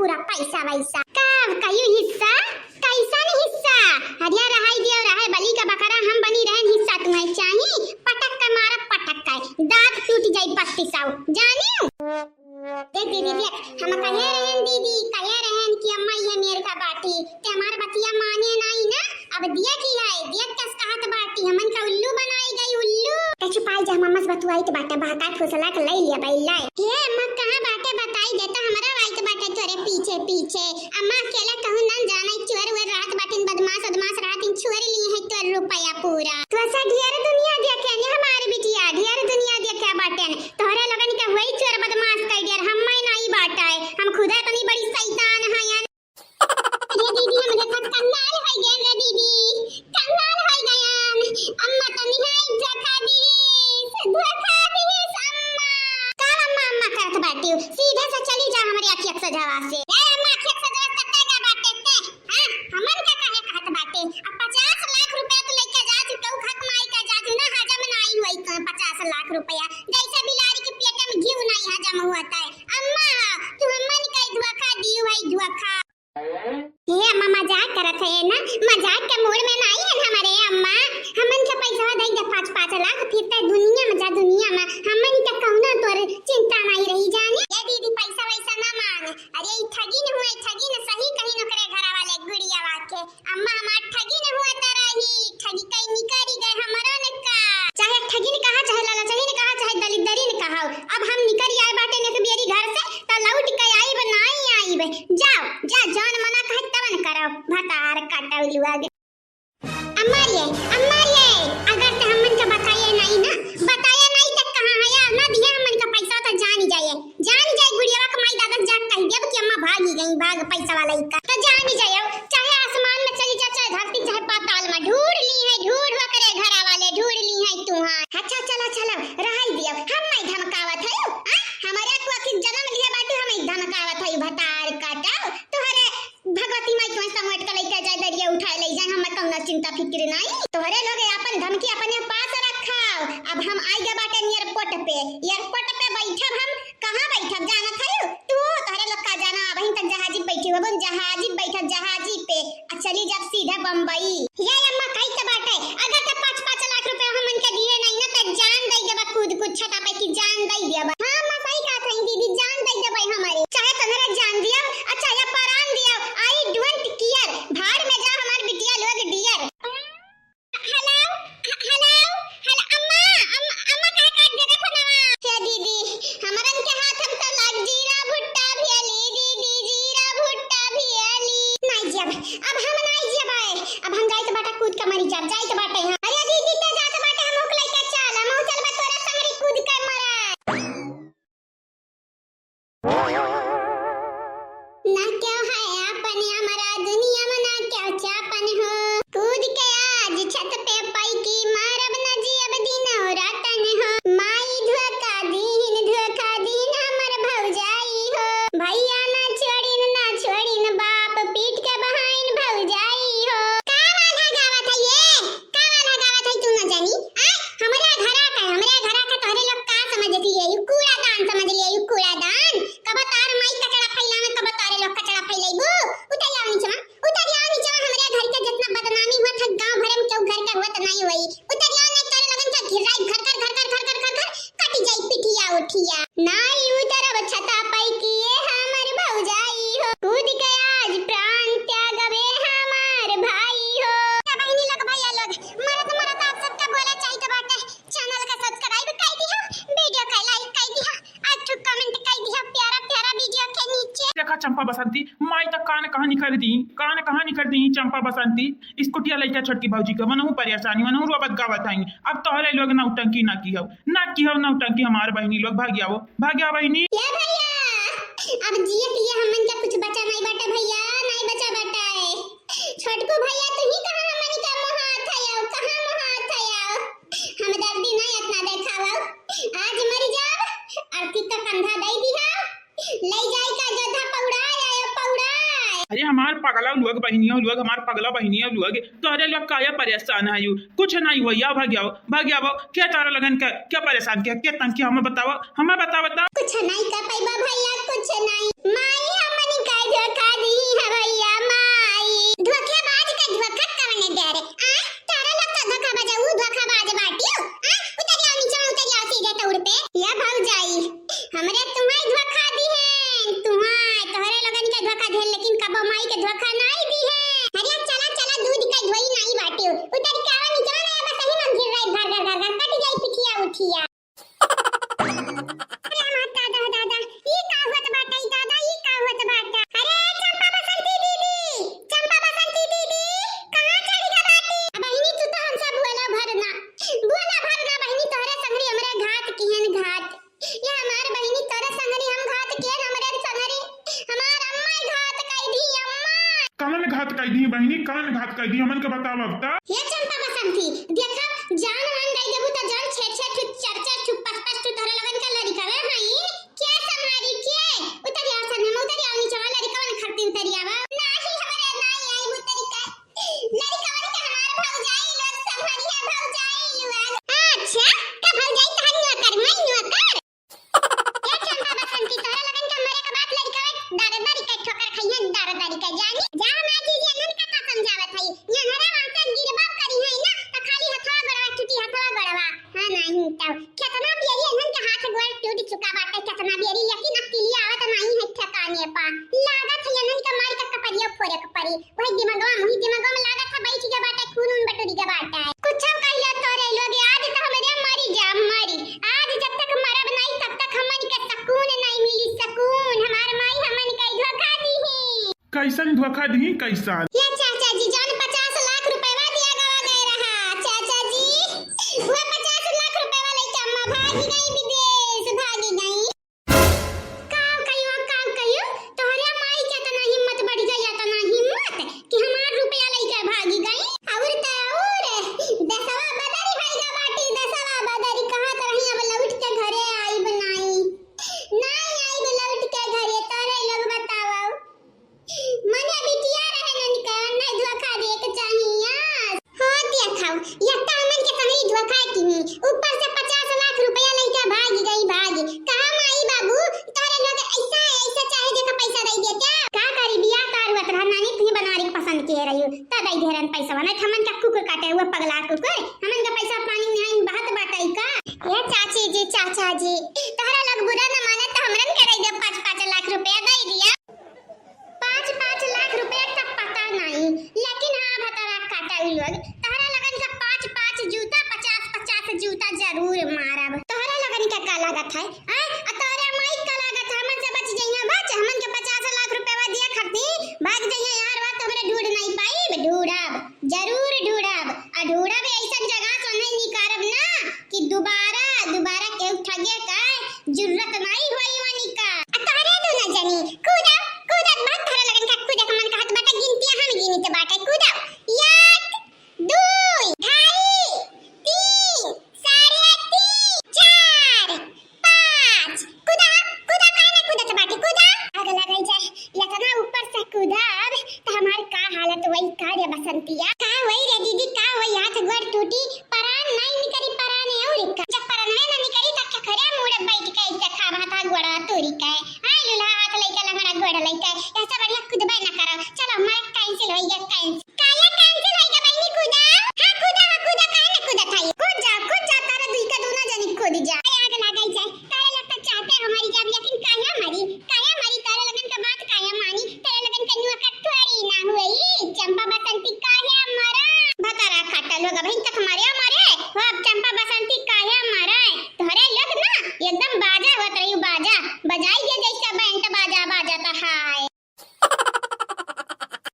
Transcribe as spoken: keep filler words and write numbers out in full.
पूरा पैसा वैसा। का कहियो हिस्सा? कैसन हिस्सा? हरिया रहाई दियो, रहे बली का बकरा, हम बनी रहन हिस्सा तुम्हें चाही? पटक के मारा, पटक के। दांत टूट जाई बत्तीस आउ। जानियो? देख दीदी, देख, हम कहे रहन दीदी, कहे रहन कि अम्मा ये मेर का बाटी, ते हमार बतिया माने नाई ना। अब दिया की है, दिया कस कहत बाटी, हमन का उल्लू बनाई गई, उल्लू। ते चुपाई जा, मम्मा से बतुआई तो बाटा, बहका फुसला के लई लिया बैला। हे अम्मा, कहाँ बाटे बताई दे तो, हमरा वाई तो बाटे तोरे पीछे पीछे। अम्मा अकेला कहूँ ना जाना, चोर वर रात बाटिन, बदमाश बदमाश रात इन चोर ली है तोर रुपया पूरा। तू ऐसा ढेर दुनिया देखे ने हमारे बिटिया, ढेर दुनिया देखे बाटे ने। तोहरे लोगन के वही चोर बदमाश कह दिया, हम मैं नहीं बाटा है, हम खुदा इतनी बड़ी शैतान है यार। अरे दीदी, हम देखत कंगाल हो गए रे दीदी, कंगाल हो गए। अम्मा तो निहाई धोखा दीस, धोखा दीस अम्मा। का अम्मा, अम्मा करत बाटी? सीधे से चली जा हमरे अखिया के सोझवा से। ए अम्मा, अखिया के सोझवा से कत्ते का बाटे ते? हाँ, हमन का काहे कहत बाटे? अब पचास लाख रुपया तू लेके जा, तू केहू खक माई का जा, तू ना हजम ना आई होई तो पचास लाख रुपया। जैसे बिलारी के पेट में घी नहीं हजम हुआ था। अम्मा, तू हमन का धोखा दी हुई, धोखा। ये अम्मा मजाक करत है ना, मजाक के मूड में नहीं है हमारे अम्मा। हमन के पैसा दे दे पाँच पाँच लाख, फिर ते दुनिया में जा, दुनिया में हमन के कौनो तोर चिंता नहीं रही जाने। ये दीदी पैसा वैसा ना मांग, अरे ई ठगी न हुआ, ई ठगी न सही कहीं न करे घरा वाले गुड़िया वाके। अम्मा हमार ठगी न हुआ त रही, ठगी कहीं निकरी गए हमरो न का। चाहे ठगी न कहा, चाहे लालचही न कहा, चाहे दलिद्दरी न कहा, अब हम निकरी आए बाटे एक बेरी घर से, त लौट के आइब नाई आइब। जाओ, जा जौन मना कहे तवन करो, भतार काटो लुआ। अम्मा रे, अम्मा रे, अगर ते हमन का बताए नहीं ना, बताए नहीं त कहाँ है यार, ना दिया हमन का पैसा त जान जाए, जान जाए गुड़ियावा के माई दादा जा कह देब कि अम्मा भागी गई, भाग पैसा वाला इका। त जान जाए, चाहे आसमान में चली जा, चाहे धरती, चाहे पाताल में, ढूंढ ली है, ढूंढ ओकरे घरा वाले, ढूंढ ली है तू। हाँ, अच्छा चला, चला, रहल दिया, हम नहीं धमकावत है, हाँ? हमारे को आखिर जन्म लिया बाटू, हम नहीं धमकावत है, भतार काटो, तोहरे भगवती माई तुम्हें समेट के लेके जाए, दरिया उठाए ले जाए, हमें कौनो चिंता फिक्र नहीं। तोहरे लोग अपन धमकी अपने पास रखाओ। अब हम आई गए बाटे एयरपोर्ट पे, एयरपोर्ट पे बैठब हम, कहाँ बैठब जानत है तू? तोहरे लोग का जाना, अबहीं तक जहाजी बैठी हो, जहाजी बैठब जहाजी पे, आ चली जब सीधा बम्बई। ये अम्मा कही तो बाटे, अगर तो पाँच पाँच लाख रुपया हमन के दिए नहीं ना, तो जान दे देबा कूद कूद छता पे की जान दे देबा। हाँ अम्मा सही कहत है दीदी, जान दे देबा हमारे, चाहे तनरे जान दिया, अच्छा, या परान दिया, I don't care। भाड़ में जा हमार बिटिया लोग dear। Hello, hello, hello, अम्मा, अम-, अम्मा, काहे काट देते फोनवा? हे दीदी, हमरन के हाथ हम तो लाग जीरा भुट्टा भियली, दीदी, जीरा भुट्टा भियली। नाई जियब, अब हम नाई जियब आए। अब हम जाइत बाटा कूद के मरी जाब, जाइत बाटे हम। अरे दीदी, ते जात बाटे, हम ओक लइके चल, हम चल बा तोरा संगरी कूद के मरा। ना क्यों है आपन हमरा दुनिया में, ना क्यों चापन हो। कूद के आज छत पे पैकी मारब, ना जियब दिनो रातन हो। माई धोखा दीन, धोखा दीन हमर भौजाई हो। भैया ना छोड़िन, ना छोड़िन बाप पीठ के बहाइन भौजाई हो। का वाला गावत है ये? का वाला गावत है तू न जानी? आ? हमरा घरा का, हमरा घरा का तोहरे लोग का समझ लिया? यू कूड़ादान समझ लिया, यू कूड़ादान। कब तार माई कचड़ा फैलावे, कब तारे लोग कचड़ा फैलाइबू? उतर आओ नीचे, उतर आओ नीचे। हमरा घर के जितना बदनामी हुआ था गांव भर में, केहू घर का हुआ तो नहीं हुई। उतर आओ, नहीं तारे लोगन के घिराई घर घर घर घर घर घर घर घर कट जाई पिठिया उठिया। नाई उतरब छता पाई कि ये हमर भौजाई हो। कूद के आज प्राण त्यागबे हमार भाई हो। ए बहिनी लोग, भैया लोग, मरत मरत आप सबके बोले चाहित बाटे, channel का subscribe कर दिया, video का like कर दिया, और एक comment कर दिया प्यारा प्यारा video के नीचे। देखा चंपा बसंती, माई तक कान कहानी कर दी, कान कहानी कर दी चंपा बसंती। स्कूटिया लइका छोटकी भौजी के, मनहु परेशानी, मनहु रोबत गावत आई। अब तोहरे लोग नौटंकी ना किहव, ना किहव नौटंकी हमार बहिनी लोग। भाग्या वो, भाग्या बहिनी। ए भैया, अब जिए पिए हमन के कुछ बचा नहीं बाटे भैया, नहीं बचा बाटे। छोटकू भैया, तू ही कहाँ हमन के मोहात हयव, कहाँ मोहात हयव? हमदर्दी नहीं इतना देखावव। आज मर जाव, अर्थी का कंधा दे दिहा। ले जाई का जोधा पौड़ाए आयो पौड़ाए। अरे हमार पगला लोग, बहिनिया लोग, हमार पगला बहिनिया लोग, तोहरे लोग काया परेशान है यू? कुछ नहीं हुआ, या भाग जाओ, भाग जाओ। क्या तारा लगन के, क्या परेशान किया, क्या तंग किया, हमें बताओ, हमें बताओ, बताओ। कुछ नहीं कर पाइबा भैया, कुछ नहीं। माई हमनी का घात कइ दी बहिनी, कवन घात कइ दी, हमन के बतावा अब त। हे चंपा बसंती, देखा, जान वान दइ देबू त जान, छे छे ठू, चार चार ठू, पाँच पाँच ठू तोहरे लोगन का लड़िकवे हई। के संभारी के? उतरी आवा सरना में, उतरी आवा नीचे वाला लड़िकवन खातिर उतरी आवा। नाही हमरे नाही आई उतरी का। लड़िकवन के हमार भौजाई लोग संभारी है, भौजाई लोग। अच्छा, का भौजाई तहन नौकर, मैं नौकर? ए चंपा बसंती, तोहरा लोगन के मरे के बाद लड़िकवे दरदरी के ठोकर खइहन, दरदरी के जानी। जा माँ जी, जी, अनन का का समझावत हई? यहाँ हरा वासन गिरबा करी है ना, त खाली हथवा गोड़वा टूटी, हथवा गोड़वा। हाँ, नाही तब। केतना बेरी इन्हन के हाथ गोड़ टूट चुका बाटे, केतना बेरी, लेकिन अब किलिया आवत नाही है ठिकाने पा। लागत है इन्हन के मार के कपड़िया फोड़े के पड़ी। वही दिमागवा, वही दिमागवा में लागत है बैठ गया बाटे, खून उन बटोरी गया बाटे। कुछ कह लो तोरे लोग, आज तो हमरे मरी जा, मरी। आज जब तक मरब नाही, तब तक हमन के सुकून नाही मिली, सुकून। हमार माई हमन के धोखा दी है। कैसन धोखा दी, कैसन? या चाचा जी, जौन पचास लाख रुपयवा दिया गवा गए रहा, चाचा जी, वो पचास लाख रुपयवा लेके अम्मा भागी गई विदेश, भागी गई। का कहियो, का कहियो, तोहरे माई के इतना हिम्मत बढ़ गई, इतना हिम्मत कि हमार रुपया लेके भागी गई। और त और, दसवा बदरी होई गा बाटी, दसवा बदरी, कहत रही अब लौट के घरे आइब नाही, नाही आइब लौट के घरे, तोहरे लोग बतावा। मने बिटिया रहे ननका, नहीं धोखा दे के चाहिया। हो देखा, यत्ता हमन के संगरी धोखा किनी, ऊपर से पचास लाख रुपया लइके भाग गई, भाग। कहा माई बाबू, तोहरे लोग ऐसा है, ऐसा चाहे देखा पैसा दे देते। का करी, बियाह तार हुआ तरह नानी तुही बनारी के पसंद किए रही, त दे दे रहन पैसा, नहीं हमन का कुकुर काटे हुआ पगला कुकुर, हमन का पैसा पानी में बहत बाटे का? ए चाची जी, चाचा जी, तोहरा लोग बुरा न माने त हमरन के दे दे, पाँच पाँच लाख रुपया दे दिया। पाँच पाँच लाख रुपया का पता नाही, लेकिन हाँ, भतारा काटा उ लोग। तोहरा लगन का पाँच पाँच जूता, पचास पचास जूता जरूर मारब। तोहरा लगन का का लागत है, हैं? आ तोहरा माई का लागत है, हमन से बच जइहा, बच, हमन के पचास लाख रुपया दिया खातिर भाग जइहा यार, बात हमरे ढूंढ नहीं पाइब, ढूंढब, जरूर ढूंढब। आ ढूंढब ऐसन जगह से नहीं निकारब ना कि दोबारा, दोबारा केहू ठगे का जरूरत नहीं होई वनी का। आ तोहरे दोनों जनी कूदा, कूदा, बहुत तोहरा लगन का कूदा के मन कहत बाटे, गिनतिया हम गिनित बाटे, कूदा। एक, दुई, ढाई, तीन, साढ़े तीन, चार, पाँच। कूदा, कूदा, काहे ना कूदत बाटे, कूदा। आग लगई जाए, इतना ऊपर से कूदब त हमार का हालत होई का रे बसंतिया?